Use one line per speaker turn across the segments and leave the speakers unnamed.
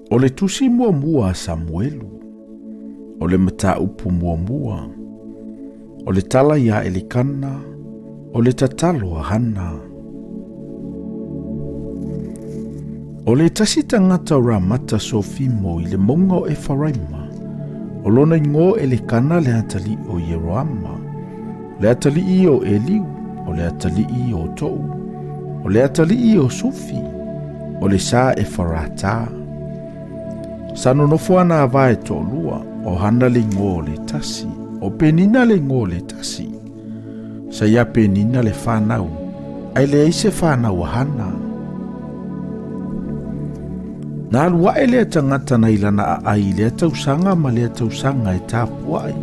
O le tusi muamua a Samuelu, o le mataupu muamua, o le tala iā Elikana, o le tatalo a Hana. O le tasi tagata o Ramata Sofimo i le mauga o Efaraima, o lona igoa o Elekana le atalii o Ieroama, o le atalii o Eliu, o le atalii o Tou, o le atalii o Sufi, o le sa Efarata. Sa nonofo ana ava e toalua, o Hana le igoa o le tasi, o Penina le igoa o le tasi. Sa iā Penina le fanau, ae leai se fanau a Hana. Na alu ae lea tagata nai lana aai i lea tausaga ma lea tausaga e tapuai,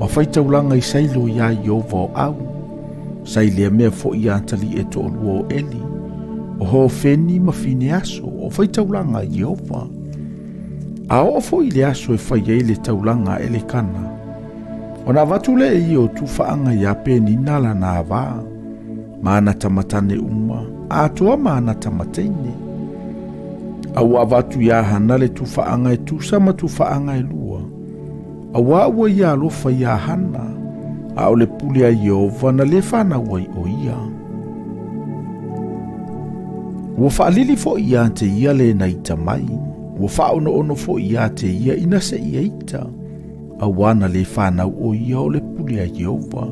ma faitaulaga i Sailo iā Ieova o au. Sa i lea mea foi iā atalii e toalua o Eli, o Hofeni ma Fineaso, o faitaulaga a Ieova. A oo foi i le aso e fai ai le taulaga a Elekana, ona avatu lea e ia o tufaaga iā Penina lana ava, ma ana tamatane uma, atoa ma ana tamateine. A ua avatu iā Hana le tufaaga e tusa ma tufaaga e lua, auā ua ia alofa iā Hana, a o le pule a Ieova na lē fanau ai ʻo ia. Ua faalili foi iā te ia le na ita mai, ua faaonoono foi iā te ia ina seia ita, auā na lē fanau ʻo ia o le pule a Ieova.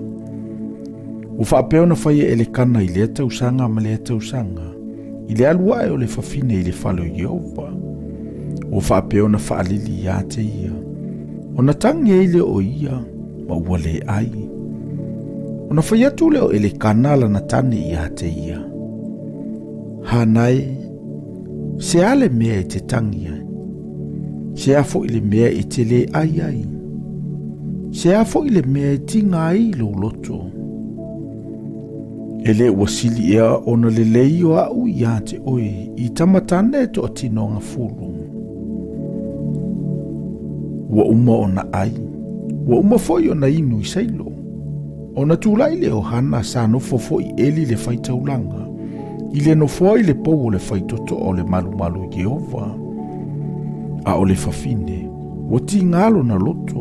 Ua faapea ona fai e Elekana i lea tausaga ma lea tausaga, i le alu ae o le fafine i le fale o Ieova. Ua faapea ona faalili iā te ia, ona tagi ai lea o ia, ma ua lē ai. Ona fai atu lea o Elekana lana tane iā te ia, Hana e, se a le mea e te tangi ai? Se a foi le mea e te lē ai ai? Se a foi le mea e tiga ai lou loto? E lē ua sili ea ona lelei o aʻu iā te oe i tama tane e toatinoga fulu. Ua uma ona ai, ua uma foi ona inu i Sailo. Ona tulai lea o Hana sa nofo foi Eli le faitaulaga, i le nofoa i le pou o le faitotoa o le malumalu i Ieova. A o le fafine, ua tiga lona loto,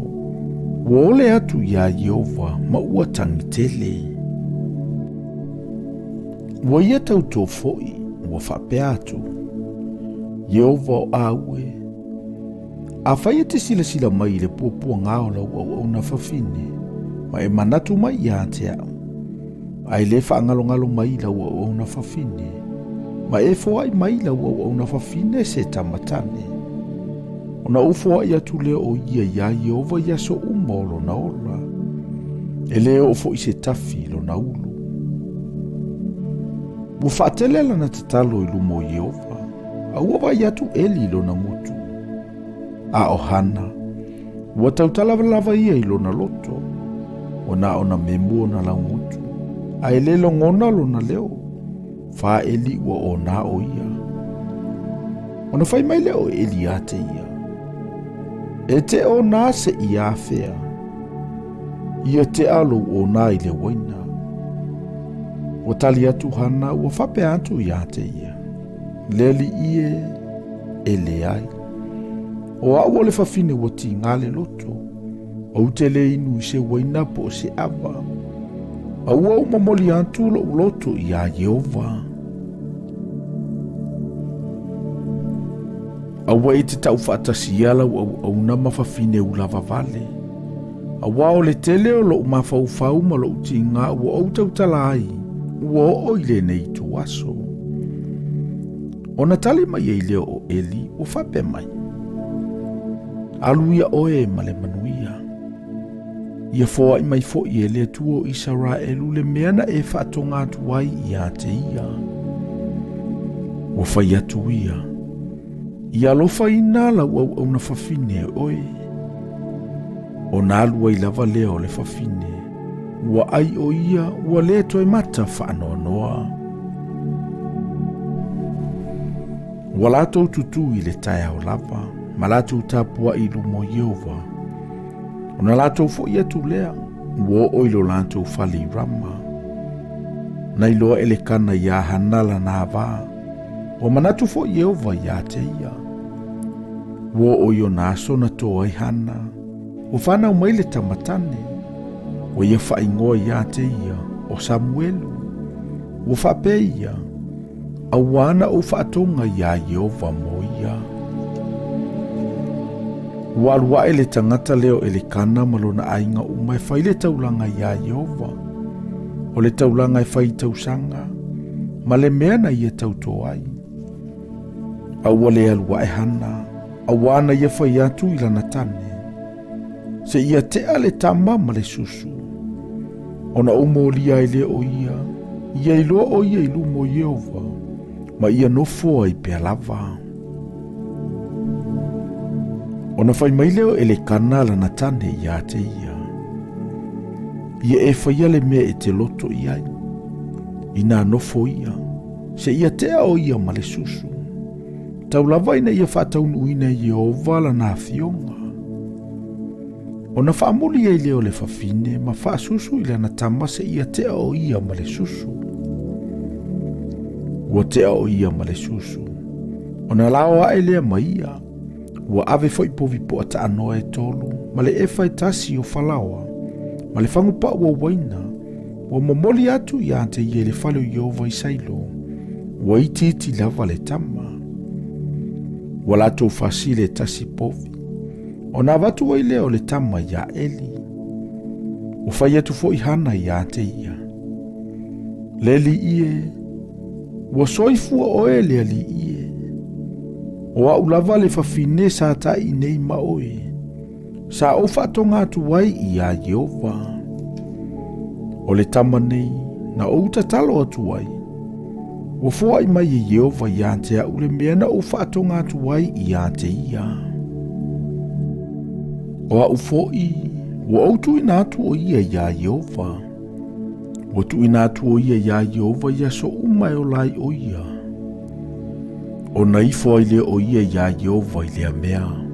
ua ole atu iā Ieova ma ua tagi tele. Ua ia tautō foi, ua faapea atu, Ieova o au e, Afai e te silasila mai i le puapuaga o lau auauna fafine, ma e manatu mai iā te au, a e lē faagalogalo mai i lau auauna fafine, ma e foai mai i lau auauna fafine se tama tane, ona ou foai atu lea o ia iā Ieova i aso uma o lona ola, e lē oo foi se tafi i lona ulu. Ua faatele lana tatalo i luma o Ieova, a ua vaai atu Eli i lona gutu. A o Hana, ua tautala lava ia i lona loto, ua na ona memu ona laugutu, a e lē logona lona leo, fā Eli ua onā ʻo ia. Ona fai mai lea o Eli iā te ia, E te onā seʻi afea, ia tea lou onā i le uaina. Ua tali atu Hana, ua faapea atu iā te ia, Le alii e, e leai. O aʻu o le fafine ua tiga le loto, ou te lē inu i se uaina po o se ava, a ua ou momoli atu loʻu loto iā Ieova. Aua e te tau faatasi ia lau auauna ma fafine ulavavale, auā o le tele o loʻu mafaufau ma loʻu tiga ua ou tautala ai, ua oo i lenei ituaso. Ona tali mai ai lea o Eli, ua faapea mai, Alu ia oe ma le manuia. Ia foai mai foi e le Atua o Isaraelu le mea na e faatoga atu ai iā te ia. Ua fai atu ia, Ia alofaina lau auauna fafine e oe. Ona alu ai lava lea o le fafine, ua ai ʻo ia ua lē toe mata faanoanoa. Ua latou tutū i le taeao lava, ma latou tapuai i luma o Ieova. Ona latou foʻi atu lea, ua oo i lo latou fale i Rama. Na iloa Elekana iā Hana lana ava, ua manatu foi Ieova iā te ia. Ua oo i ona aso na tō ai Hana, ua whānau mai le tama tane, ua ia faaigoa ia te ia o Samuelu. Ua faapea ia, Auā na ou faatoga iā Ieova mo ia. Ua alu aʻe le tagata lea o Elekana ma lona aiga uma e fai le taulaga iā Ieova. O le taulaga e fai i tausaga, ma le mea na ia tautō ai. A ua le alu aʻe Hana, auā na ia fai atu i lana tane, Seia tea le tama ma le susu. Ona ou molia ai lea o ia, ia iloa o ia i luma o Ieova, ma ia nofo ai pea lava. Ona fai mai lea o Elekana lana tane ia te ia, Ia e faia le mea e te loto i ai, inā nofo ia, seia tea o ia ma le susu. Tau lava ina ia faataunuuina e Ieova lana afioga. Ona faamuli ai lea o le fafine ma faasusu i lana tama seia tea o ia ma le susu. Ua tea o ia ma le susu. Ona lao ae lea ma ia, ua ave foi povi poa taanoa e tolu, ma le efa e tasi o falaoa, ma le fagupau o uaina, ua momoli atu ia te ia i le fale o Ieova i Sailo, ua itiiti lava le tama. Ua latou fasile e tasi povi, ona avatu ai lea o le tama iā Eli. Ua fai atu foi Hana ia te ia, Le alii e, ua soifua oe le alii e, o au lava le fafine sa taʻi nei ma oe, sa ou faatoga atu ai iā Ieova. O le tama nei na ou tatalo atu ai, ua foai mai e Ieova ia te au le mea na ou faatoga atu ai ia te ia. O au foi, ua ou tuuina atu o ia iā Ieova. Ua tuuina atu o ia iā Ieova i aso uma e ola ai o ia. Ona ifo ai lea o ia iā Ieova i lea mea.